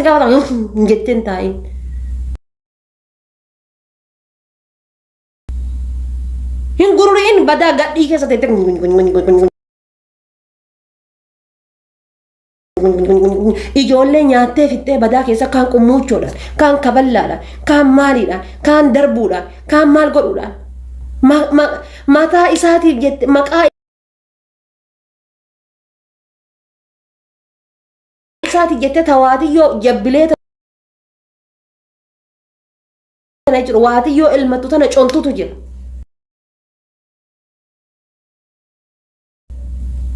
si gaafatamu hin jettee hin taa'in. Hin gururi'in badaa gadhii keessa teettee ijoollee nyaattee fixxee badaa keessa kaan qummuuchoodhaan, kaan kaballaadhaan, kaan maaliidhaan, kaan darbuudhaan, kaan maal godhuudhaan. Mataa isaatiif jette maqaa isaatiif jettee tawaatiyyoo jabbilee tana jiru waatiyyoo elmattu tana contutu jira.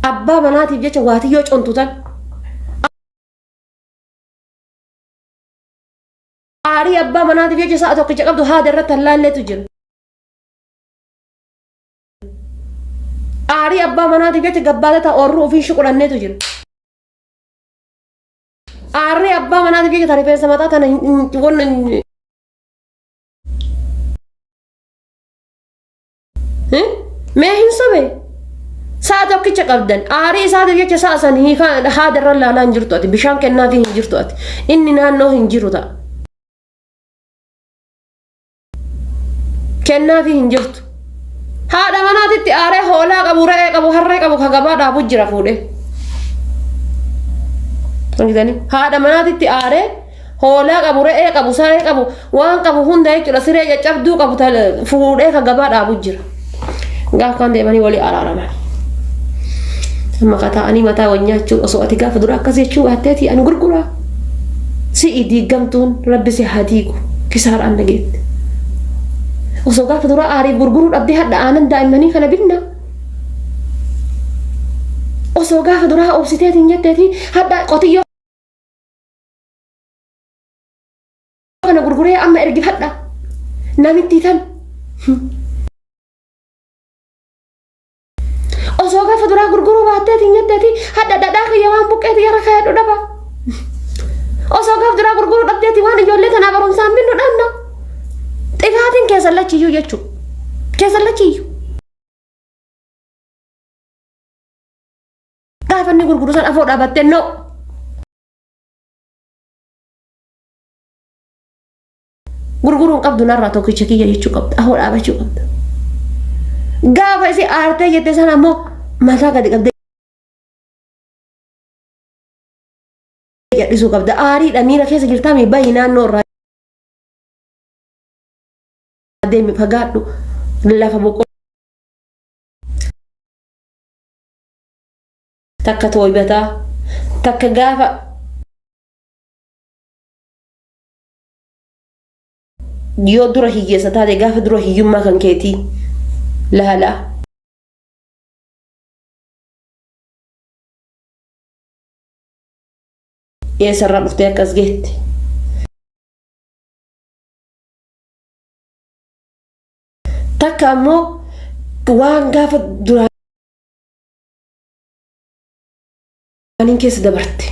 Abbaa manaatiif jecha waatiyyoo contu tan. Aarii abbaa manaatiif jecha sa'a tokkicha qabdu haada irratti allaalleetu jira. Aarii abbaa manaatiif jecha gabbaata ta'a oorruu ofiin shuqulanneetu jira. Aarrii abbaa manaatiif jecha ta rifeensa mataa tana wanna Mee hin sobe? Sa'a tokkicha qabdan. Aarii isaatiif jecha sa'a san hiikaa haada irra laalaa hin jirtu ati. Bishaan kennaafii hin jirtu ati. Inni naannoo hin jiru ta'a. Kennaafii hin jirtu. Haadha manaatitti aaree hoolaa qabu, re'ee qabu, harree qabu ka gabaa dhaabu jira fuudhee. Argitanii? Haadha manaatitti aaree hoolaa qabu, re'ee qabu, saree qabu, waan qabu hunda jechuudha siree caccabduu qabu fuudhee ka gabaa dhaabu jira. Gaafa kaan deemanii walii araaraman. Amma ka taa'anii mataa wal nyaachuu osoo ati gaafa dura akkas jechuu baatteeti ani gurguraa. Si'i diigamtuun rabbi si haa diigu kisaaraan na geette. Osoo gaafa dura aariif gurguruu dhabdee hadha aanan daa'immanii kana binna. Osoo gaafa duraa obsiteetiin jetteeti hadha qotiyyoo kana gurguree amma ergifadha. Namittii tan. Osoo gaafa duraa gurguruu baatteetiin jetteeti hadha dhadhaa kiyya waan buqqeeti yarra kaayadhu dhaba. Osoo gaafa duraa gurguruu dhabdeeti waan ijoollee tanaa barumsaan binnu dhabna. Xifaatiin keessan lachiyyuu jechuudha. Keessan lachiyyuu. Gaafa inni gurguru san afoo dhaabattee no. Gurguruun qabdu narraa tokkicha kiyya jechuu qabda. Ahoo dhaabachuu qabda. Gaafa isi aartee jette sana ammoo mataa gadi qabdee jal'isuu qabda. Aariidha miira keessa jirtaa mi bahi naannoo irraa deemi fagaadhu lafa boqoo takka tooybataa takka gaafa yoo dura hiyyeessa taate gaafa dura hiyyummaa kan keetii laalaa. Eessarraa dhuftee akkas geette? Takka ammoo waan gaafa duraaniin keessa dabarte.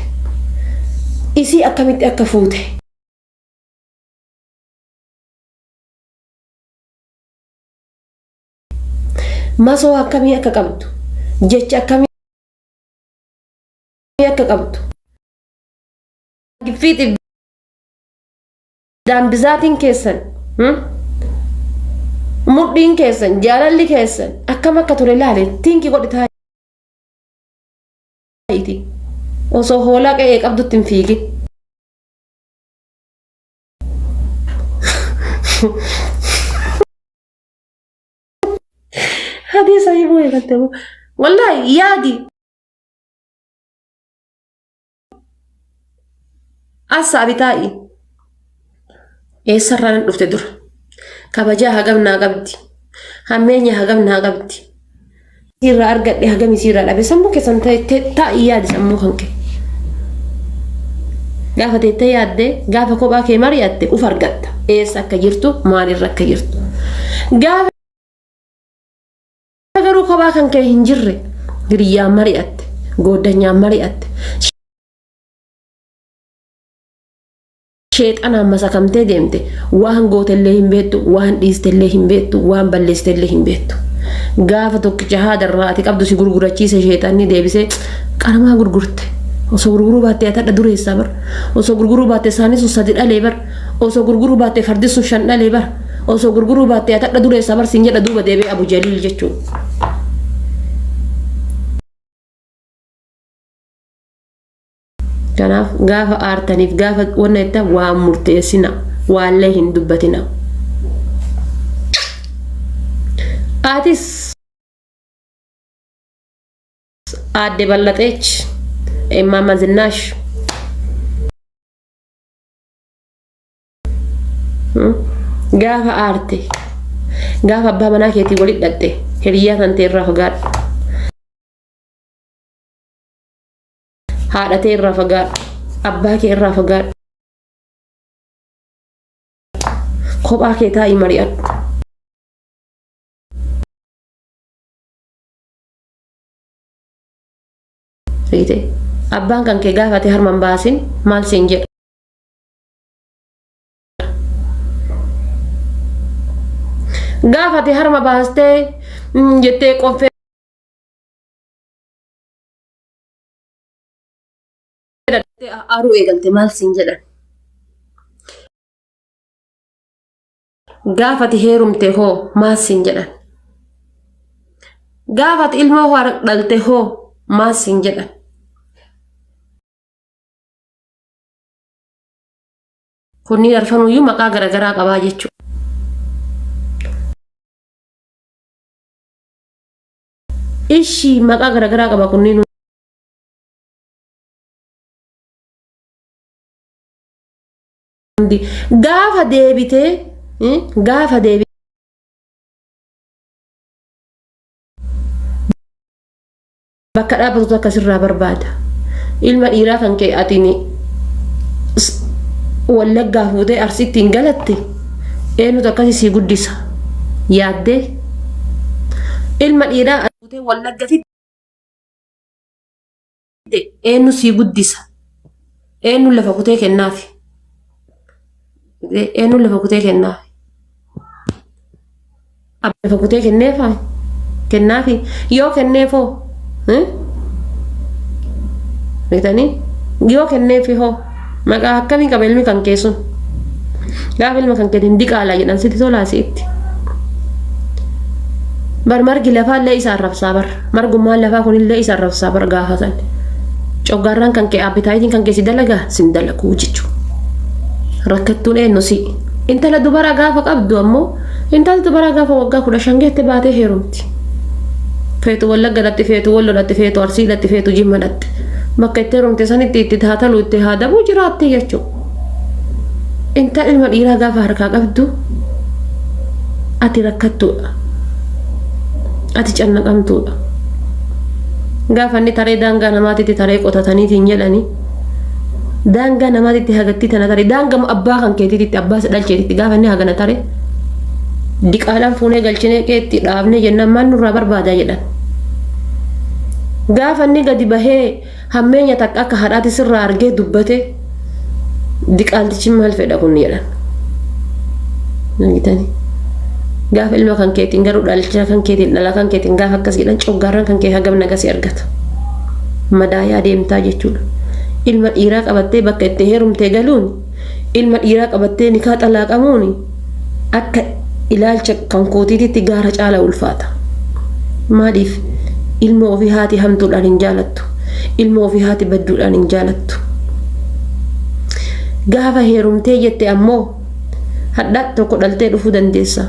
Isii akkamitti akka fuute. Masoo akkamii akka qabdu. Jecha akkamii akka qabdu. Giffiitiif daambizaatiin keessan mudhiin keessan jaalalli keessan akkam akka ture laale tinki godhi taa'iiti osoo hoolaa qe'ee qabdutti hin fiigin. Hadiisa himuu eegalte moo? Wallaahi yaadi. Assaabi taa'i. Eessarraa nan dhufte dura? Kabajaa hagam naa qabdi? Hammeenya hagam naa qabdi? Isiirraa argadhe hagam isiirraa dhabe sammuu keessan taa'i yaadi sammuu kan kee. Gaafa teettee yaadde gaafa kophaa kee mari'atte uf argatta. Eessa akka jirtu maalirra akka jirtu. Gaafa garuu kophaa kan kee hin jirre hiriyyaan mari'atte gooddanyaan mari'atte sheexanaan masakamtee deemte waan gootellee hin beektu waan dhiistellee hin beektu waan balleessitellee hin beektu. Gaafa tokkicha haada irraa ati qabdu si gurgurachiise sheexanni deebisee qaramaa gurgurte. Osoo gurguruu baattee ati hadha dureessaa bar. Osoo gurguruu baattee saani sun sadi dhalee bar. Osoo gurguruu baattee fardi sun shan dhalee bar. Osoo gurguruu baattee ati hadha dureessaa bar siin jedha duuba deebi'ee Abu Jaliil jechuudha. Kanaaf gaafa aartaniif gaafa wanna jettan waan murteessina waallee hin dubbatina. Atis aadde Ballaxeech Immaamma Zinnaash gaafa aarte gaafa abbaa manaa keetii walitti dhaqxe hiriyyaa tantee irraa fagaadhu. Haadha tee irraa fagaadhu. Abbaa kee irraa fagaadhu. Kophaa kee taa'ii mari'adhu. Riite. Abbaan kan kee gaafate harma hin baasin maal siin jedha. Gaafate harma baastee jettee qoffee aaruu eegalte maal siin jedhan. Gaafati heerumte hoo maal siin jedhan. Gaafati ilmoo hoo dhalte hoo maal siin jedhan. Kunniin arfanuyyuu maqaa garaagaraa qabaa jechuudha. Ishii maqaa garaagaraa qaba kunniin hundi. Gaafa deebitee gaafa deebitee bakka dhaabbatu takka sirraa barbaada. Ilma dhiiraa kan kee atiin wallaggaa fuutee arsiitti hin galatte eenyutu akkasii sii guddisa yaaddee ilma dhiiraa fuutee wallagga fidde eenyu sii guddisa eenyu lafa kutee kennaafi eenyu lafa kutee kennaafi lafa kutee kenneefaa kennaafi yoo kenneefoo beektanii yoo kenneefi hoo maqaa akkamii qaba ilmi kan kee sun gaafa ilma kan keetiin diqaalaa jedhan sitti tolaa si'itti. Bar margi lafaa illee isa arrabsaa bar margummaan lafaa kun illee isa arrabsaa bar gaafa san coggaarraan kan kee appetiteiin kan kee si dalagaa sin dalaguu jechuudha. Rakkattuun eenyu si intala dubaraa gaafa qabdu ammoo intala dubaraa gaafa waggaa 15 geette baatee heerumti. Feetu wallagga dhatti feetu wallo dhatti feetu arsii dhatti feetu jimma dhatti bakka itti heerumte sanitti itti haa talu itti haa dabuu jiraatte jechuudha. Intala ilma dhiiraa gaafa harkaa qabdu ati rakkattuudha. Ati cannaqamtuudha. Gaafa inni taree daangaa namaatitti taree qotataniitiin jedhani daangaa namaatitti hagattii tana taree daangaa abbaa kan keetiitti abbaa si dhalcheetitti gaafa inni hagana taree diqaalaan fuunee galchinee keetti dhaabnee jennaan maal nurraa barbaadaa jedhan. Gaafa inni gadi bahee hammeenya takka akka haadhaati sirraa argee dubbate diqaaltichi maal fedha kun jedhan. Argitanii? Gaafa ilma kan keetiin garuu dhalcha kan keetiin dhala kan keetiin gaafa akkas jedhan coggaarraan kan kee hagam naga si argata. Madaayaa deemtaa jechuudha. Ilma dhiiraa qabattee bakka itti heerumtee galuun ilma dhiiraa qabattee nikaa xalaaqamuun akka ilaalcha kan kootiititti gaara caala ulfaata. Maaliif ilma ofii haati hamtuudhaan hin jaalattu. Ilma ofii haati badduudhaan hin jaalattu. Gaafa heerumtee jette ammoo hadha tokko dhaltee dhufuu dandeessa.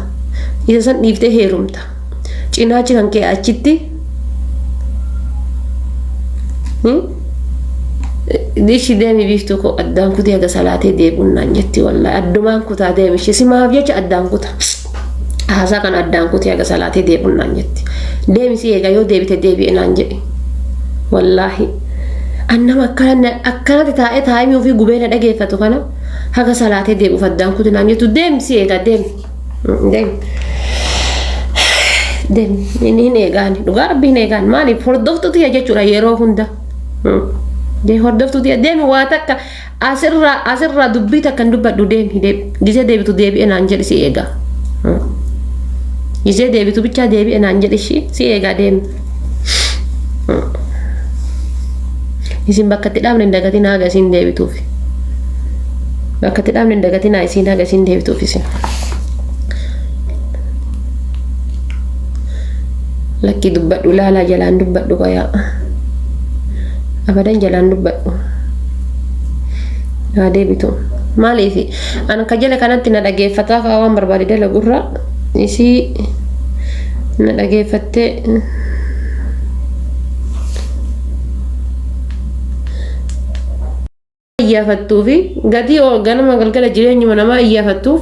Isa san dhiiftee heerumta. Cinaachi kan kee achitti Dishi deemi biiftuu koo addaan kutee haga salaatee deebi'uun naan jetti wallaahi addumaan kutaa deemi ishee simaaf jecha addaan kuta. Haasaa kana addaan kutee haga salaatee deebi'uun naan jetti. Deemi si eega yoo deebite deebi'e naan jedhi. Wallaahi. Annama akkanatti taa'ee taa'imii ofii gubee na dhageeffatu kana haga salaatee deebi'uuf addaan kuti naan jettu deemi si eega deemi. Deemi. Deemi. Inni hin eegaani. Dhugaa rabbi hin eegaan. Maaliif hordoftu tiyya jechuudha yeroo hunda. Hordoftu tiyya deemi waa takka asirraa asirraa dubbii takka hin dubbadhu deemi deemi. Gisee deebitu deebi'e naan jedhi si eega. Gisee deebitu bichaa deebi'e naan jedhi si eegaa deemi. Isin bakka itti dhaabne hin dagatinaa haga isiin deebituuf. Bakka itti dhaabne hin dagatinaa isiin haga isiin deebituuf isin. Lakkii dubbadhu laalaa jalaan dubbadhu qoyaa. Abadan jalaan dubbadhu. Haa deebitu. Maaliif an ka jala kanatti na dhageeffataa fa'aa waan barbaade dalagurra isii na dhageeffattee iyyaafattuu fi gatii ganama galgala jireenyuma namaa iyyaafattuuf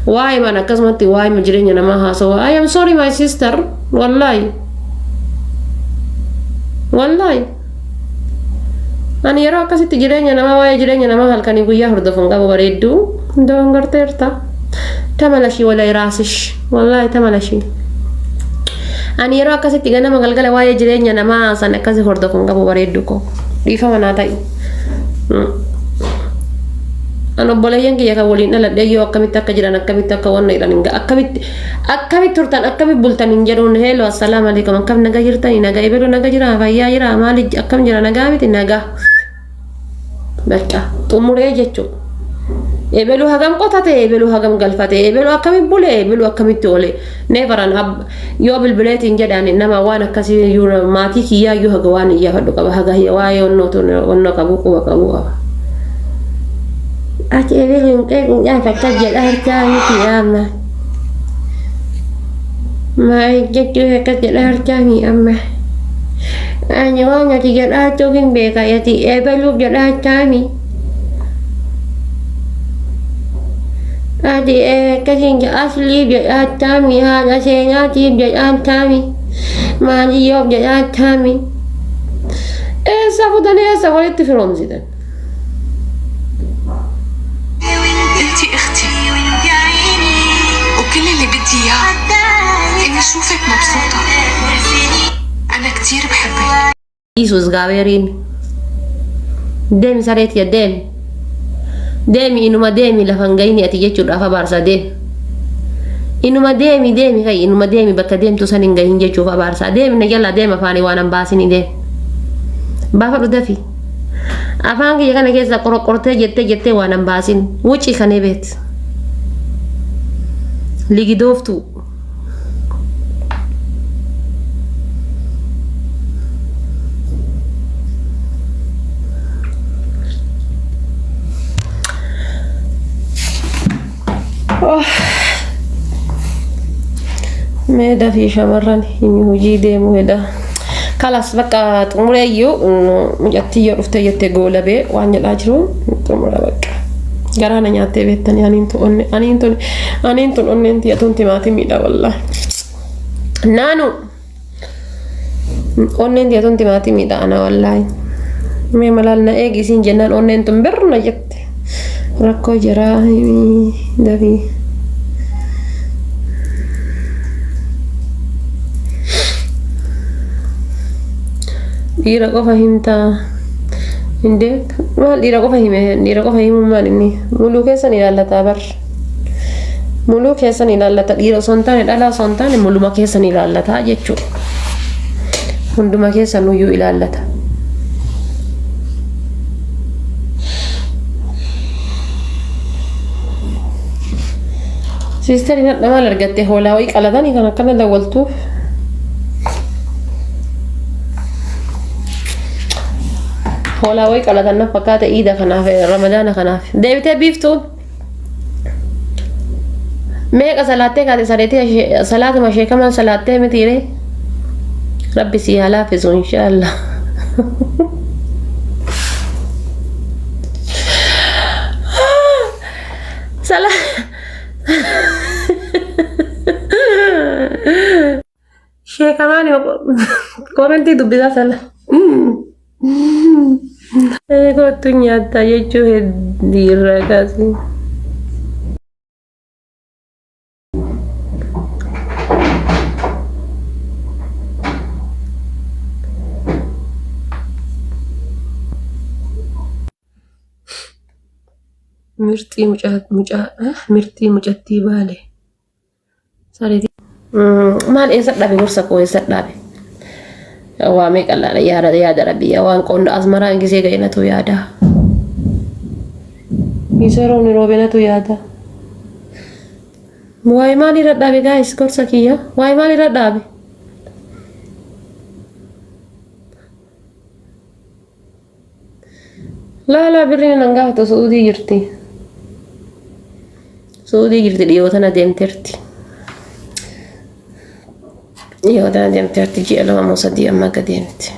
waa'ee mana akkasumatti waa'ee jireenya namaa haasawa. I am sorry my sister. Wallahi. Wallahi. Ani yeroo akkasitti jireenya namaa waa'ee jireenya namaa halkanii guyyaa hordofuun qabu bareedduu. Doongarteerta. Tamalashii walai raasish. Wallahi tamalashii. Ani yeroo akkasitti ganama galgala waa'ee jireenya namaa san akkasi hordofuun qabu bareeddu koo. Dhiifama naa ta'i. An obboleeyyan kiyya kan waliin dhaladhee yoo akkamitti akka jiran akkamitti akka wanna jedhan hin akkamitti akkamitti turtan akkamitti bultan hin jedhuun heeloo assalaamu alaikum akkam naga jirtani naga ebelu naga jira fayyaa jira maali akkam jira nagaa miti nagaa. Bakka xumuree jechuudha. Ebelu hagam qotate, ebelu hagam galfate, ebelu akkamitti bule, ebelu akkamitti oole. Neefaran yoo bilbileetiin jedhaan nama waan akkasii maatii kiyyaa iyyuu haga waan iyyaafadhu qaba. Haga waa'ee onnoo qabu quba qabu qaba. Ati ebelu hin qeequ nyaata akkas jedha harkaa miti amma. Maal jechuun akkas jedha harkaa mi amma. Ani waan ati jedhaatuuf hin beeka ati ebeluuf jedhaataa mi. Ati akkasiin asliif jedhaataa mi haadha seenaatiif jedhaataa mi maaliyyoof jedhaataa mi. Eessa futanii eessa walitti firoomsitan? انت اختي وكل اللي بدي اياه اني اشوفك مبسوطة. انا كتير بحبك. Yesus gaaberiin. Deemi sareetiya deemi. Deemi inuma deemi lafa hin gahini ati jechuudhaaf abaarsa deemi. Inuma deemi deemi kai inuma deemi bakka deemtu san hin gahin jechuuf abaarsa deemi na jala deema afaanii waan hin baasini deemi. Baafadhu dafi. Afaan kiyya kana keessa qoroqqortee jettee jettee waan hin baasin wucii kan beet. Ligidooftuu. Mee dafii shamarran himi hojii deemu hedha. Kalas bakka xumuree iyyuu mucattii yoo dhuftee jettee goolabee waan jedhaa jiru xumura bakka. Garaa na nyaattee beektanii aniin tun onne aniin tun aniin tun onneen tiyya tun timaatimiidha wallaahi. Naanu onneen tiyya tun timaatimiidha ana wallaahi. Mee malaal na eegi isiin jennaan onneen tun birna jette. Rakkoo jiraa himi dafii. Dhiira qofa himtaa. Indee maal dhiira qofa hime dhiira qofa himuun maal inni muluu keessan ilaallataa bar. Muluu keessan ilaallata dhiira osoo hin taane dhalaa osoo hin taane muluma keessan ilaallataa jechuudha. Hunduma keessan nuyyuu ilaallata. Siistariin hadha maal argatte hoolaa wayii qalatanii kan akkana dawwaltuuf. Hoolaa wayii qalatan na fakkaata iida kanaaf ramadaana kanaaf. Deebitee biiftuun. Meeqa salaattee kaate sareetii salaatuma sheekamaan salaattee mitiiree. Rabbi sii haa laaffisu inshaallah. Sala Sheekamaan koomentii dubbisaa sala. Kottu nyaata jechuu heddii irraa kaasee. Mirxii mucaa mucaa mirxii mucattii baale. Sareetii. Maal eessa dhaabe gorsa koo eessa dhaabe? Waa meeqa laala yaada yaada rabbi waan qonda asmaraa gisee ga'e natu yaada. Gisee roobni roobe natu yaada. Waa'ee maalirra dhaabe gaayis gorsa kiyya? Waa'ee maalirra dhaabe? Laalaa birriin nan gaafatu Su'uudii jirti. Su'uudii jirti dhiyoo tana deemteerti. Dhiyoo tana deemteerti ji'a 2 moo 3 amma akka deemti.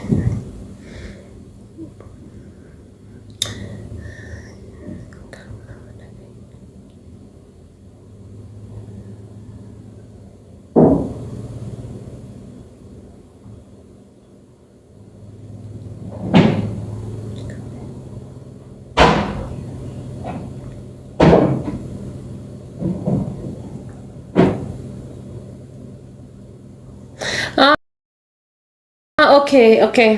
Okay, okay.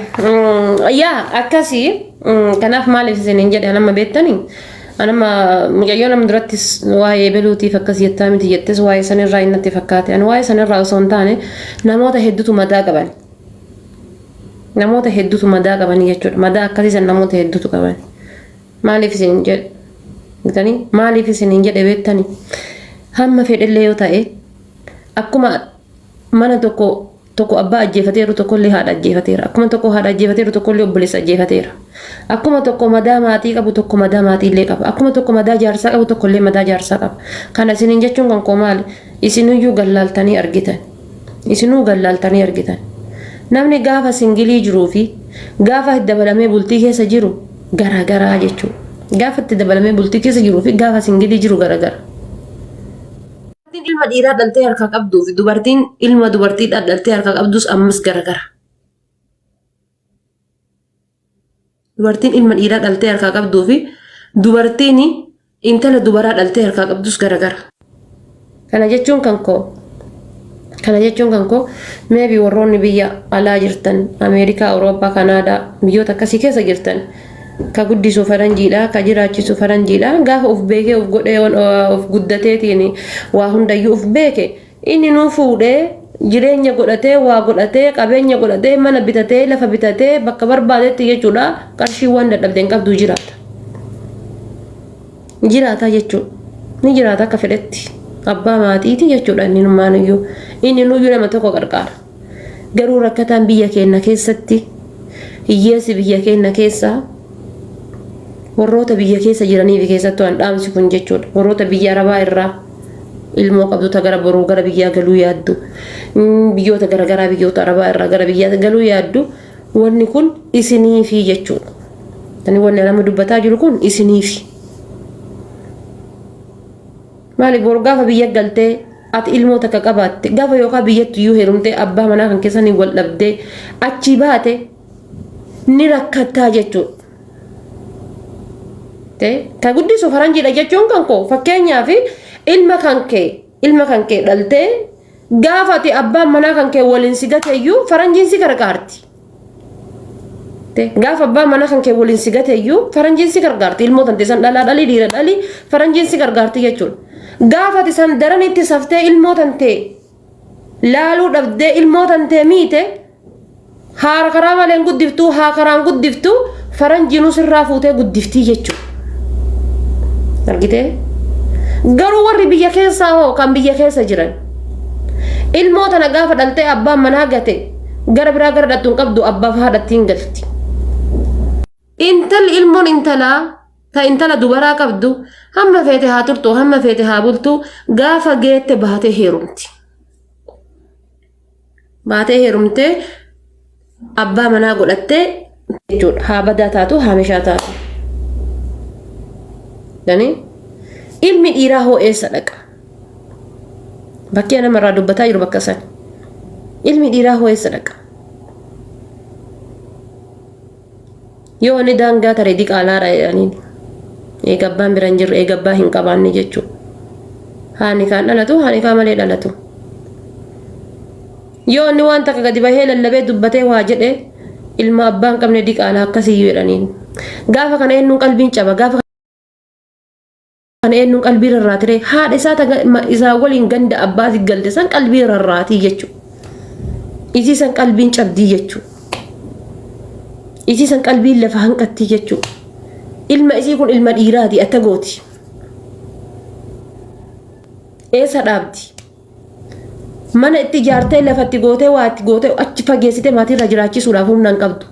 Yaa akkasii kanaaf maaliif isiniin jedhe anamma beektanii? Anamma mucayyoo nama durattis waa'ee beluutiif akkas jettaa miti jettes waa'ee sanirraa inni natti fakkaate. Ani waa'ee sanirraa osoo hin taane namoota hedduutu madaa qaban. Namoota hedduutu madaa qabanii jechuudha. Madaa akkasii san namoota hedduutu qaban. Maaliif isin jedhe? Bitanii maaliif isiniin jedhe beektanii? Hamma fedhellee yoo ta'e akkuma mana tokko tokko abbaa ajjeefateeru tokkollee haadha ajjeefateera. Akkuma tokko haadha ajjeefateeru tokkollee obboleessa ajjeefateera. Akkuma tokko madaa maatii qabu tokko madaa maatiillee qaba. Akkuma tokko madaa jaarsaa qabu tokkollee madaa jaarsaa qaba. Kana isiniin jechuun kan koo maali? Isinuyyuu gallaaltanii argitan. Isinuu gallaaltanii argitan. Namni gaafa singilii jiruu fi gaafa itti dabalamee bultii keessa jiru garaagaraa jechuudha. Gaafa itti dabalamee bultii keessa jiruu fi gaafa singilii jiru garaagara. Dubartiin ilma dhiiraa dhaltee harkaa qabduu fi dubartiin ilma dubartii dhaltee harkaa qabdus ammas garagara. Dubartiin ilma dhiiraa dhaltee harkaa qabduu fi dubartiin intala dubaraa dhaltee harkaa qabdus garagara. Kana jechuun kan koo kana jechuun kan koo maybe warroonni biyya alaa jirtan Ameerikaa, Awurooppaa, Kanaadaa biyyoota akkasii keessa jirtan ka guddisu faranjiidha, ka jiraachisu faranjiidha. Gaafa uf beekee uf godhee of guddateetiin waa hundayyuu uf beeke inni nuu fuudhee jireenya godhatee waa godhatee qabeenya godhatee mana bitatee lafa bitatee bakka barbaadetti jechuudha qarshii waan dadhabde hin qabdu jiraata. Jiraata jechuudha. Ni jiraata akka fedhetti. Abbaa maatiiti jechuudha inni numaanuyyuu. Inni nuyyuu nama tokko qarqaara. Garuu rakkataan biyya keenya keessatti hiyyeessi biyya keenya keessaa warroota biyya keessa jiraniif keessattuu an dhaamsi kun jechuudha. Warroota biyya Arabaa irraa ilmoo qabdu ta gara boruu gara biyyaa galuu yaaddu biyyoota garaagaraa biyyoota Arabaa irraa gara biyyaa galuu yaaddu wanni kun isiniifi jechuudha. Ani wanni nama dubbataa jiru kun isiniifi. Maali boru gaafa biyya galtee ati ilmoo takka qabaatte gaafa yookaan biyyatti iyyuu heerumtee abbaa manaa kan keessanii wal dhabdee achii baate ni rakkattaa jechuudha. Ka guddisu faranjiidha jechuun kan koo fakkeenyaaf ilma kan kee ilma kan kee dhaltee gaafa ati abbaan manaa kan kee waliin si gate iyyuu faranjiin si gargaarti. Gaafa abbaan manaa kan kee waliin si gate iyyuu faranjiin si gargaarti. Ilmoo tante san dhalaa dhalii dhiira dhalii faranjiin si gargaarti jechuudha. Gaafa ati san daran itti saftee ilmoo tante laaluu dhabdee ilmoo tantee miite haara karaa malee hin guddiftuu haa karaan guddiftuu faranjiinuu sirraa fuutee guddiftii jechuudha. Argitee? Garuu warri biyya keessaa hoo kan biyya keessa jiran ilmoo tana gaafa dhaltee abbaan manaa gate gara biraa gara dhattu hin qabdu abbaaf haadhatti hin galti. Intalli ilmoon intalaa ta intala dubaraa qabdu hamma feete haa turtu hamma feete haa bultu gaafa geette baatee heerumti. Baatee heerumtee abbaa manaa godhattee jechuudha. Haa badaa taatu haa meshaa taatu. Dani ilmi dhiiraa hoo eessa dhaqa? Bakkee namarraa dubbataa jiru bakka san. Ilmi dhiiraa hoo eessa dhaqa? Yoo inni daangaa tare diqaalaadha jedhaniin. Eega abbaan bira hin jirre eega abbaa hin qabaanne jechuudha. Haani kaan dhalatu haani kaan malee dhalatu. Yoo inni waan takka gadi bahee lallabee dubbatee waa jedhe ilma abbaa hin qabne diqaalaa akkasiyyuu jedhaniin. Gaafa kana eenyuun qalbiin caba gaafa kana eenyuun qalbii rarraatire haadha isaa isaa waliin ganda abbaa galte san qalbii rarraatii jechuudha. Isii san qalbiin cabdii jechuudha. Isii san qalbiin lafa hanqattii jechuudha. Ilma isii kun ilma dhiiraati atta gooti. Eessa dhaabdi? Mana itti ijaartee lafatti gootee waa itti gootee achi fageessitee maatiirra jiraachisuudhaaf humna hin qabdu.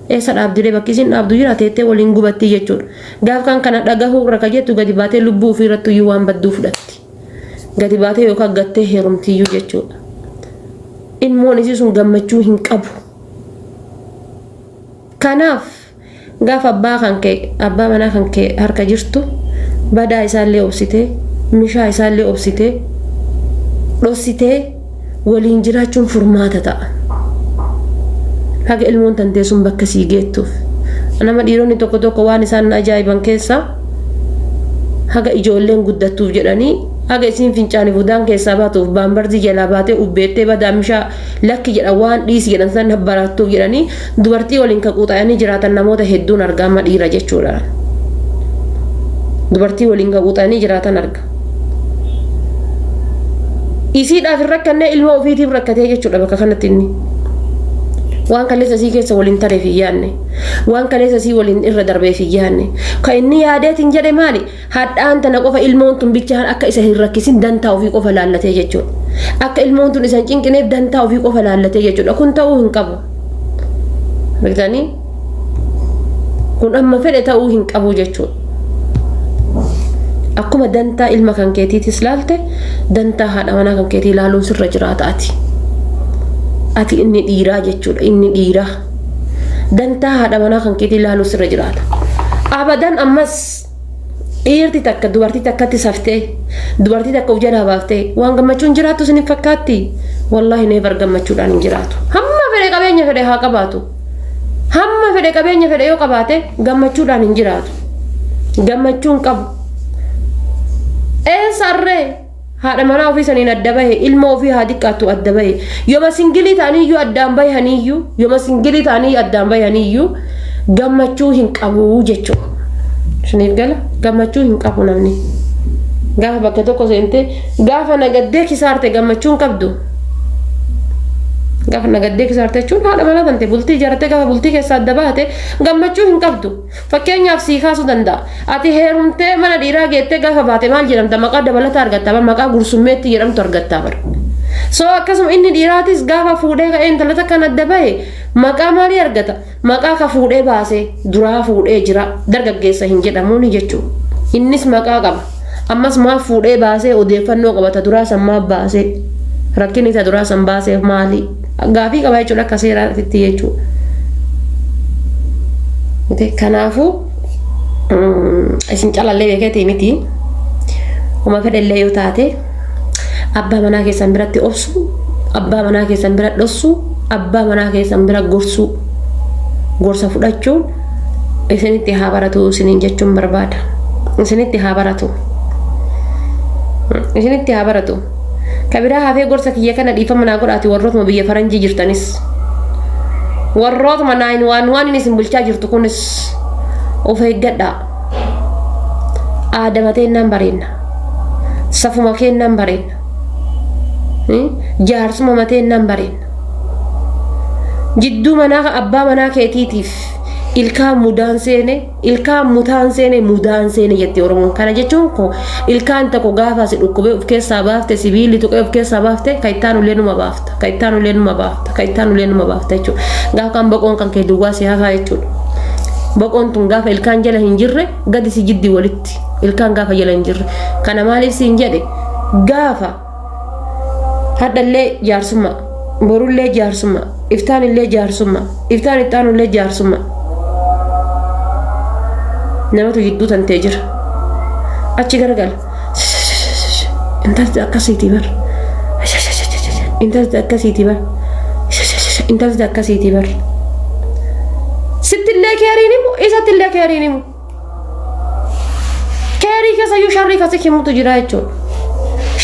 Eessa dhaabdilee bakki isin dhaabdu jira teettee waliin gubattii jechuudha. Gaaf kan kana dhagahuu irra ka jettu gadi baatee lubbuu ofii irratti iyyuu waan badduu fudhatti. Gadi baatee yookaan gattee heerumtiyyuu jechuudha. Ilmoon isii sun gammachuu hin qabu. Kanaaf gaafa abbaa kan kee abbaa manaa kan kee harka jirtu badaa isaallee obsitee mishaa isaallee obsitee dhossitee waliin jiraachuun furmaata ta'a. Haga ilmoon tantee sun bakka sii geettuuf. Nama dhiironni tokko tokko waan isaan na ajaa'iban keessaa haga ijoolleen guddattuuf jedhanii haga isiin fincaaniif udaan keessaa baatuuf baambarzii jalaa baatee ubbeettee badaa mishaa lakki jedha waan dhiisi jedhan san barattuuf jedhanii dubartii waliin ka quuxayanii jiraatan namoota hedduun arga amma dhiira jechuudha. Dubartii waliin ka quuxayanii jiraatan arga. Isiidhaaf hin rakkannee ilma ofiitiif rakkatee jechuudha bakka kanatti inni. Waan kaleessa isii keessa waliin tareef hin yaadne. Waan kaleessa isii waliin irra darbeef hin yaadne. Ka inni yaadeetiin jedhe maali? Hadhaan tana qofa ilmoon tun bichaan akka isa hin rakkisin dantaa ofii qofa laallatee jechuudha. Akka ilmoon tun isa hin cinqineef dantaa ofii qofa laallatee jechuudha. Kun ta'uu hin qabu. Argitanii? Kun amma fedhe ta'uu hin qabu jechuudha. Akkuma dantaa ilma kan keetiitis laalte dantaa haadha manaa kan keetii ilaaluun sirra jiraata ati. Ati inni dhiiraa jechuudha. Inni dhiiraa. Dantaa haadha manaa kan keetii ilaaluun sirra jiraata. Abadan ammas dhiirti takka dubartii takkatti saftee dubartii takka of jalaa baaftee waan gammachuun jiraattu isin hin fakkaatti? Wallaahi never gammachuudhaan hin jiraatu. Hamma fedhe qabeenya fedhe haa qabaatu. Hamma fedhe qabeenya fedhe yoo qabaate gammachuudhaan hin jiraatu. Gammachuu hin qabu. Eessa arree haadha manaa ofii saniin adda bahe ilma ofii haa diqqaattu adda bahe yoma singilii ta'aniiyyuu addaan bahaniiyyuu yoma singilii ta'anii addaan bahaniiyyuu gammachuu hin qabu jechuudha. Isiniif gala gammachuu hin qabu namni. Gaafa bakka tokko seentee gaafa nagaddee kisaarte gammachuu hin qabdu. Gaafa nagaddee kisaarte jechuun haadha manaa tante bultii ijaarrattee gaafa bultii keessaa adda baate gammachuu hin qabdu. Fakkeenyaaf sii kaasuu danda'a. Ati heerumtee mana dhiiraa geettee gaafa baate maal jedhamta? Maqaa dabalataa argatta bar maqaa gursummeetti jedhamtu argatta bar. So akkasuma inni dhiiraatis gaafa fuudhee ka'ee intala takkaan adda bahe maqaa maalii argata? Maqaa ka fuudhee baasee duraa fuudhee jira dargaggeessa hin jedhamuuni jechuudha. Innis maqaa qaba. Ammas maaf fuudhee baasee odeeffannoo qaba ta duraa san maaf baasee rakkinni ta duraa san baaseef maali? Gaafii qaba jechuudha akka seeraatti jechuudha. Kanaafuu isin calallee beekeetii miti. Uma fedhellee yoo taate abbaa manaa keessan biratti obsu, abbaa manaa keessan bira dhossu, abbaa manaa keessan bira gorsuu, gorsa fudhachuun isinitti haa baratu isiniin jechuun barbaada. Isinitti haa baratu. Isinitti haa baratu. Ka biraa hafee gorsa kiyya kana dhiifama naa godhaati warrootuma biyya faranjii jirtanis. Warrootuma naayin waan waan inni isin bulchaa jirtu kunis of eeggadhaa. Aadama teennaan bareenna. Safuma keennaan bareenna. Jaarsuma mateennaan bareenna. Jidduu manaa abbaa manaa keetiitiif ilkaan mudaan seene ilkaan mutaan seene mudaan seene jetti Oromoon. Kana jechuun koo ilkaan tokko gaafa si dhukkubee of keessaa baafte sibiilli tuqee of keessaa baafte ka ittaan ulee numa baafta ka ittaan ulee numa baafta ka ittaan ulee numa baafta jechuudha. Gaafa kan boqoon kan kee duwwaa si hafaa jechuudha. Boqoon tun gaafa ilkaan jala hin jirre gadi si jiddi walitti ilkaan gaafa jala hin jirre. Kana maaliif siin jedhe gaafa hadhallee jaarsummaa borullee jaarsummaa iftaanillee jaarsummaa iftaan ittaanullee jaarsummaa namatu jidduu tantee jira achi garagala intalti akkasiiti bar intalti akkasiiti bar intalti akkasiiti bar sittillee keeriin himu isattillee keeriin himu keerii keessa iyyuu sharrii kasi himutu jira jechuudha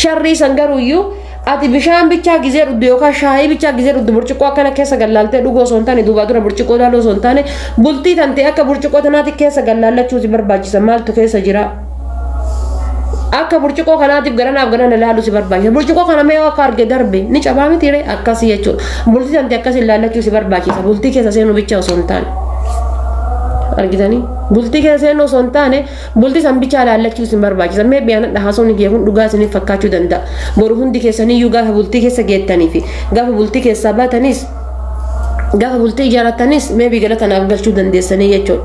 sharrii san garuuyyuu ati bishaan bichaa gizee dhugdu yookaan shaayii bichaa gizee dhugdu burcuqqoo akkana keessa gallaaltee dhuguu osoo hin taane duubaa dura burcuqqoo ilaaluu osoo hin taane bultii tantee akka burcuqqoo tanaatti keessa gallaallachuu si barbaachisa maaltu keessa jira. Akka burcuqqoo kanaatiif garanaaf garana ilaaluu si barbaachisa. Burcuqqoo kana mee akka arge darbe ni cabaa miti ree akkasii jechuudha. Bultii tantee akkasii ilaallachuu si barbaachisa. Bultii keessa seenuu bicha osoo hin taane. Argitanii? Bultii keessa seenuu osoo hin taane bultii san bichaa laallachuu isin barbaachisa. Mee biyaan haasawni kiyya kun dhugaa isiniif fakkaachuu danda'a. Boru hundi keessaniyyuu gaafa bultii keessa geettanii fi gaafa bultii keessaa baatanis, gaafa bultii ijaarrattanis, maybe galata naaf galchuu dandeessanii jechuudha.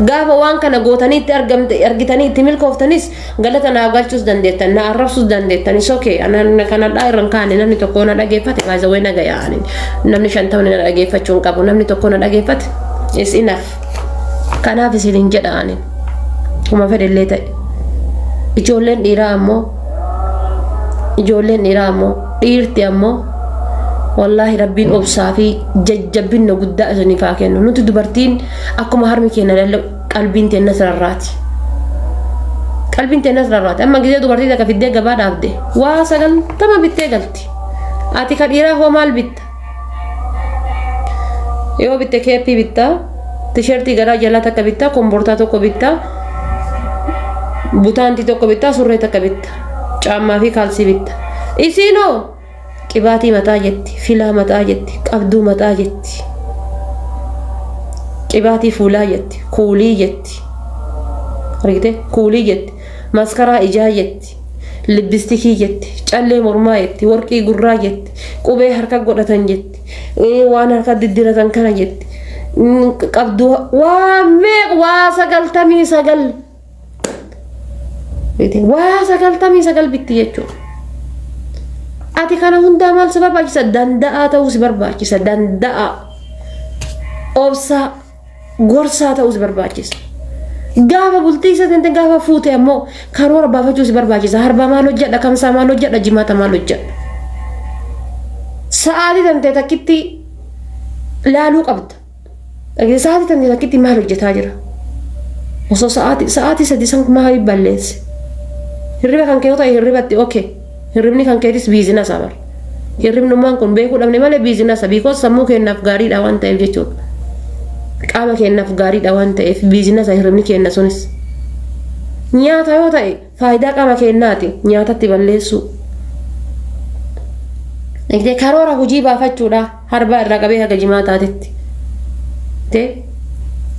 Gaafa waan kana gootanii itti argamte argitanii itti milkooftanis galata naaf galchuus dandeettan, na arrabsuus dandeettan. Is okay. Ana kanadhaa irra hin kaane. Namni tokko na dhageeffate baay'ee na gayaa. Namni 50ni na dhageeffachuu hin qabu. Namni tokko na dhageeffate is enough. Kanaaf isin hin jedha ani. Kuma fedhellee ta'e. Ijoolleen dhiiraa ammoo, dhiirti ammoo, wallaahi Rabbiin obsaa fi jajjabinna guddaa isiniif haa kennu. Nuti dubartiin akkuma harmi keenya lalla'u qalbiin teenna sirarraati. Qalbiin teenna sirarraati. Amma gisee dubartii takka fiddee gabaa dhaabde waa 90 bittee galti. Ati ka dhiiraa hoo maal bitta? Yoo bitte keeppii bittaa, tisheertii garaa jalaa takka bittaa, kombortaa tokko bittaa, butaantii tokko bittaa, surree takka bitta, caammaa fi kaalsii bitta. Isiinoo qibaatii mataa jetti, filaa mataa jetti, qabduu mataa jetti, qibaatii fuulaa jetti, kuulii jetti. Argite, kuulii jetti, maskaraa ijaa jetti, lipstick jetti, callee mormaa jetti, warqii gurraa jetti, qubee harka godhatan jetti, waan harka diddiratan kana jetti, qabduu waa meeq, waa 99, waa 99 bitti jechuudha. Ati kana hundaa maal si barbaachisa? Danda'aa ta'uu si barbaachisa. Danda'aa. Obsaa, gorsaa ta'uu si barbaachisa. Gaafa bultii isa tente, gaafa fuute ammoo karoora baafachuu si barbaachisa. Harbaa maal hojjedha? Kamsaa maal hojjedha? Jimaata maal hojjedha? Sa'aatii tantee takkitti laaluu qabda. Sa'aatii tantee takkitti maal hojjetaa jira? Osoo sa'aatii 3 san maal balleesse? Hirriba kan kee yoo ta'e hirribatti, okay. Hirribni kan keetis business bar. Hirribnummaan kun beekuu dhabne malee business, because sammuu keenyaaf gaariidha waan ta'eef jechuudha. Qaama keenyaaf gaariidha waan ta'eef business hirribni keenya sunis. Nyaata yoo ta'e faayidaa qaama keenyaati nyaatatti balleessuu. Eegdee karoora hojii baafachuudha, harbaa irraa qabee haga jimaa taatetti.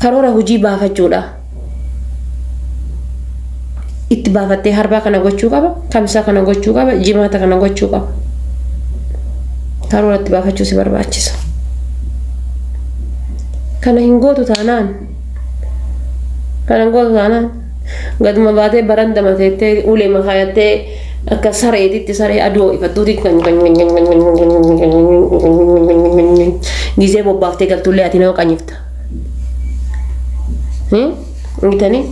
Karoora hojii baafachuudha. Itti baafattee harbaa kana gochuu qaba, kamsaa kana gochuu qaba, jimaata kana gochuu qaba. Karoora itti baafachuu si barbaachisa. Kana hin gootu taanaan, kana hin gootu taanaan, gaduma baatee baranda mateettee ulee makaayattee akka sareetitti, saree aduu ifattuuti gizee bobbaaftee galtullee ati nama qanyifta. Bitanii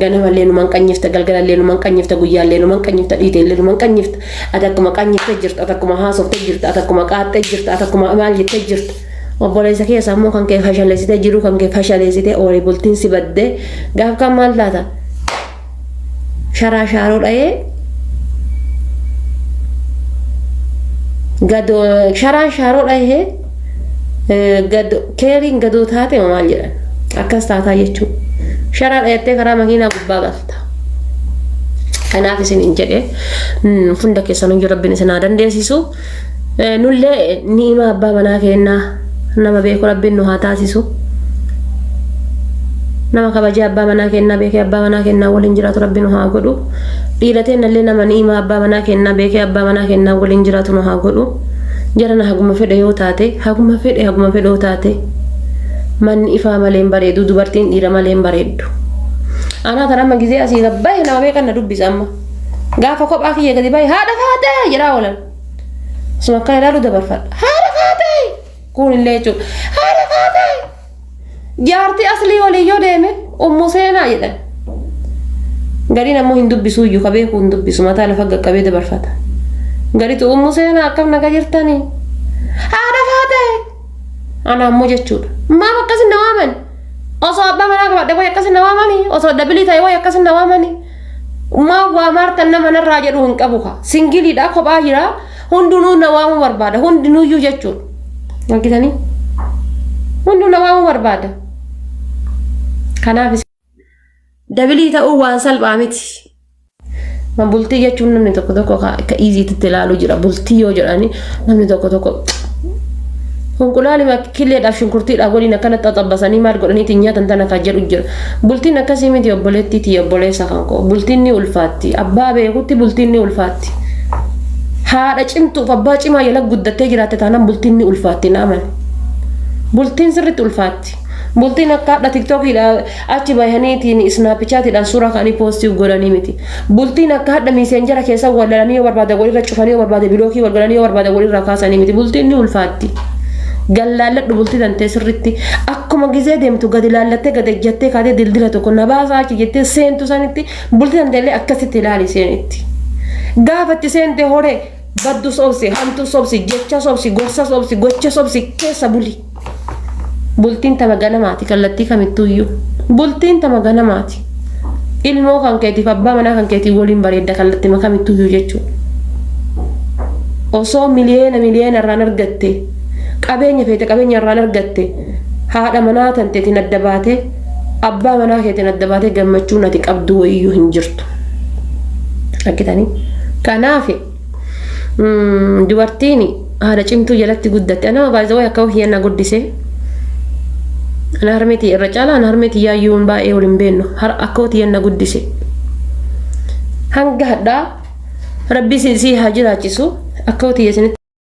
ganamallee numan qanyifta, galgalallee numan qanyifta, guyyaallee numan qanyifta, dhiiteellee numan qanyifta. Ati akkuma qanyiftee jirta, ati akkuma haasoftee jirta, ati akkuma qaaxxee jirta, ati akkuma maal jettee jirta. Obboleessa keessa ammoo kan kee fashaleessitee jiru, kan kee fashaleessitee oolee bultiin si baddee gaaf kan maal taata? Sharaa shaaroo dha'ee gadoo, sharaan shaaroo dha'ee gadoo, keeriin gadoo taate maal jedhan, akkas taataa jechuudha. Sharaa dhayattee karaa makiinaa gubbaa galta. Kanaaf isin hin jedhe, hunda keessan Rabbiin isin haa dandeessisu. Nullee ni'ima abbaa manaa kennaa nama beeku Rabbiin nu haa taasisu. Nama kabajee abbaa manaa kennaa beekee abbaa manaa kennaa waliin jiraatu Rabbiin nu haa godhu. Dhiirateen illee nama ni'ima abbaa manaa kennaa beekee abbaa manaa kennaa waliin jiraatu nu haa godhu. Jarana haguma fedhe yoo taate, haguma fedhe yoo taate, manni ifaa malee hin bareedu, dubartiin dhiira malee hin bareeddu. Anaa tan amma gizee asii bahe nama meeqan na dubbisa amma. Gaafa kophaa kiyya gadi bahe "Haadha faatee" jedhaa oolan. Osuma akkana ilaalu dabarfadha. "Haadha faatee!" Kun illee jechuudha. "Haadha faatee!" Jaartii aslii walii yoo deeme "Ummu seenaa" jedhan. Gariin ammoo hin dubbisu iyyuu, ka beeku hin dubbisu, mataa lafa qaqqabee dabarfata. Garitu "Ummu seenaa, akkam naga jirtanii? Haadha faatee!" Ana ammoo jechuudha. Maaf akkasin na waaman? Osoo abbaa manaa qabadhe wayi akkasin na waamanii? Osoo double ta'e wayi akkasin na waamanii? Maaf waa maartan nama narraa jedhu hin qabu ka. Singleiidha, kophaa jira. Hundinuu na waamuu barbaada. Hundinuuyyuu jechuudha. Argitanii? Hunduu na waamuu barbaada. Kanaaf double ta'uu waan salphaa miti. Bultii jechuun namni tokko tokko akka easytti ilaaluu jira. Bultii yoo jedhani namni tokko tokko Hunqulaalima killeedhaaf shunkurtiidhaaf waliin akkana xaxabbasanii maal godhaniitiin nyaatan tana kan jedhu jira. Bultiin akkasii miti obboleettii tiyya obboleessa kan koo. Bultiin ni ulfaatti. Abbaa beekutti bultiin ni ulfaatti. Haadha cimtuuf abbaa cimaa jala guddattee jiraatte taanaan bultiin ni ulfaatti na amani. Bultiin sirriitti ulfaatti. Bultiin akka hadha tiktookiidha achi bahaniitiin isnaapichaatiidhaan suuraa ka'anii poostii godhanii miti. Bultiin akka hadha miiseenjara keessa wallalanii yoo barbaade walirra cufanii yoo barbaade bilookii wal godhanii yoo barbaade walirraa kaasanii miti. Bultiin ni ulfaatti. Gallaalladhu bultii tantee sirritti akkuma gizee deemtu gadi laallattee gadi ejjattee kaatee dildila tokko na baasaa achi jettee seentu sanitti bultii tanteellee akkasitti ilaali seenitti. Gaafa itti seente horee baddus obsi, hamtus obsi, jechas obsi, gorsas obsi, gochas obsi keessa buli. Bultiin tama ganamaati kallattii kamittuuyyuu. Bultiin tama ganamaati. Ilmoo kan keetiif abbaa manaa kan keetii waliin bareedda kallattima kamittuuyyuu jechuudha. Osoo miliyeena miliyeena irraan argatte qabeenya feete qabeenya irraan argatte haadha manaa tanteetiin adda baatee abbaa manaa keetiin adda baatee gammachuun ati qabdu wayiyyuu hin jirtu. Argitanii? Kanaaf dubartiin haadha cimtuu jalatti guddatte. Anama baay'ee akka wahiyyaan na guddise. Ana harmeetii irra caalaa ana harmeetii yaayyuun baay'ee wal hin beeknu. Akka wahiyyaan na guddise. Hanga hadhaa rabbi si haa jiraachisu akka wahiyya isinitti.